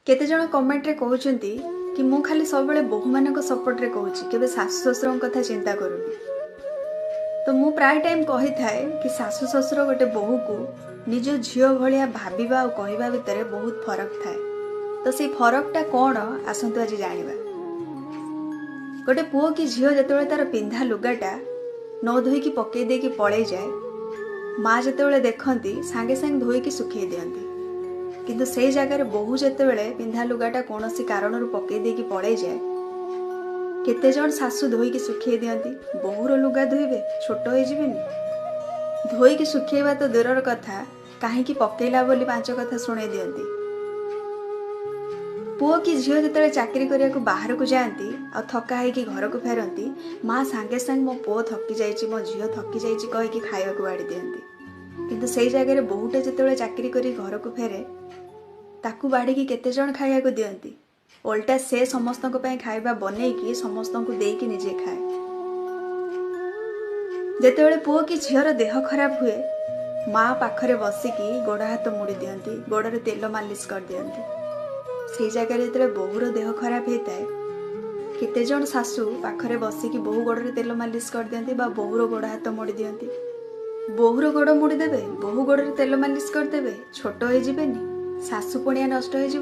କେତେଜଣ କମେଣ୍ଟରେ କହୁଛନ୍ତି କି ମୁଁ ଖାଲି ସବୁବେଳେ ବୋହୂମାନଙ୍କ ସପୋର୍ଟରେ କହୁଛି, କେବେ ଶାଶୁ ଶ୍ୱଶୁରଙ୍କ କଥା ଚିନ୍ତା କରୁନି। ତ ମୁଁ ପ୍ରାୟ ଟାଇମ୍ କହିଥାଏ କି ଶାଶୁ ଶ୍ୱଶୁର ଗୋଟେ ବୋହୂକୁ ନିଜ ଝିଅ ଭଳିଆ ଭାବିବା ଆଉ କହିବା ଭିତରେ ବହୁତ ଫରକ ଥାଏ। ତ ସେଇ ଫରକଟା କ'ଣ, ଆସନ୍ତୁ ଆଜି ଜାଣିବା। ଗୋଟେ ପୁଅ କି ଝିଅ ଯେତେବେଳେ ତାର ପିନ୍ଧା ଲୁଗାଟା ନ ଧୋଇକି ପକେଇ ଦେଇକି ପଳେଇଯାଏ, ମା ଯେତେବେଳେ ଦେଖନ୍ତି ସାଙ୍ଗେ ସାଙ୍ଗେ ଧୋଇକି ଶୁଖେଇ ଦିଅନ୍ତି। କିନ୍ତୁ ସେଇ ଜାଗାରେ ବୋହୂ ଯେତେବେଳେ ପିନ୍ଧା ଲୁଗାଟା କୌଣସି କାରଣରୁ ପକେଇ ଦେଇକି ପଳେଇଯାଏ, କେତେଜଣ ଶାଶୁ ଧୋଇକି ଶୁଖେଇ ଦିଅନ୍ତି। ବୋହୂର ଲୁଗା ଧୋଇବେ, ଛୋଟ ହେଇଯିବେନି? ଧୋଇକି ଶୁଖେଇବା ତ ଦୂରର କଥା, କାହିଁକି ପକେଇଲା ବୋଲି ପାଞ୍ଚ କଥା ଶୁଣେଇ ଦିଅନ୍ତି। ପୁଅ କି ଝିଅ ଯେତେବେଳେ ଚାକିରି କରିବାକୁ ବାହାରକୁ ଯାଆନ୍ତି ଆଉ ଥକା ହେଇକି ଘରକୁ ଫେରନ୍ତି, ମା ସାଙ୍ଗେ ସାଙ୍ଗେ ମୋ ପୁଅ ଥକି ଯାଇଛି, ମୋ ଝିଅ ଥକି ଯାଇଛି କହିକି ଖାଇବାକୁ ବାଢ଼ି ଦିଅନ୍ତି। କିନ୍ତୁ ସେଇ ଜାଗାରେ ବୋହୂଟା ଯେତେବେଳେ ଚାକିରି କରି ଘରକୁ ଫେରେ, ତାକୁ ବାଢ଼ିକି କେତେଜଣ ଖାଇବାକୁ ଦିଅନ୍ତି? ଓଲଟା ସେ ସମସ୍ତଙ୍କ ପାଇଁ ଖାଇବା ବନେଇକି ସମସ୍ତଙ୍କୁ ଦେଇକି ନିଜେ ଖାଏ। ଯେତେବେଳେ ପୁଅ କି ଝିଅର ଦେହ ଖରାପ ହୁଏ, ମା ପାଖରେ ବସିକି ଗୋଡ଼ ହାତ ମୋଡ଼ି ଦିଅନ୍ତି, ଗୋଡ଼ରେ ତେଲ ମାଲିସ କରିଦିଅନ୍ତି। ସେଇ ଜାଗାରେ ଯେତେବେଳେ ବୋହୂର ଦେହ ଖରାପ ହେଇଥାଏ, କେତେଜଣ ଶାଶୁ ପାଖରେ ବସିକି ବୋହୂ ଗୋଡ଼ରେ ତେଲ ମାଲିସ କରିଦିଅନ୍ତି ବା ବୋହୂର ଗୋଡ଼ ହାତ ମୋଡ଼ି ଦିଅନ୍ତି? ବୋହୂର ଗୋଡ଼ ମୋଡ଼ି ଦେବେ, ବୋହୂ ଗୋଡ଼ରେ ତେଲ ମାଲିସ କରିଦେବେ, ଛୋଟ ହେଇଯିବେନି? ଶାଶୁ ପଣିଆ ନଷ୍ଟ ହେଇଯିବ।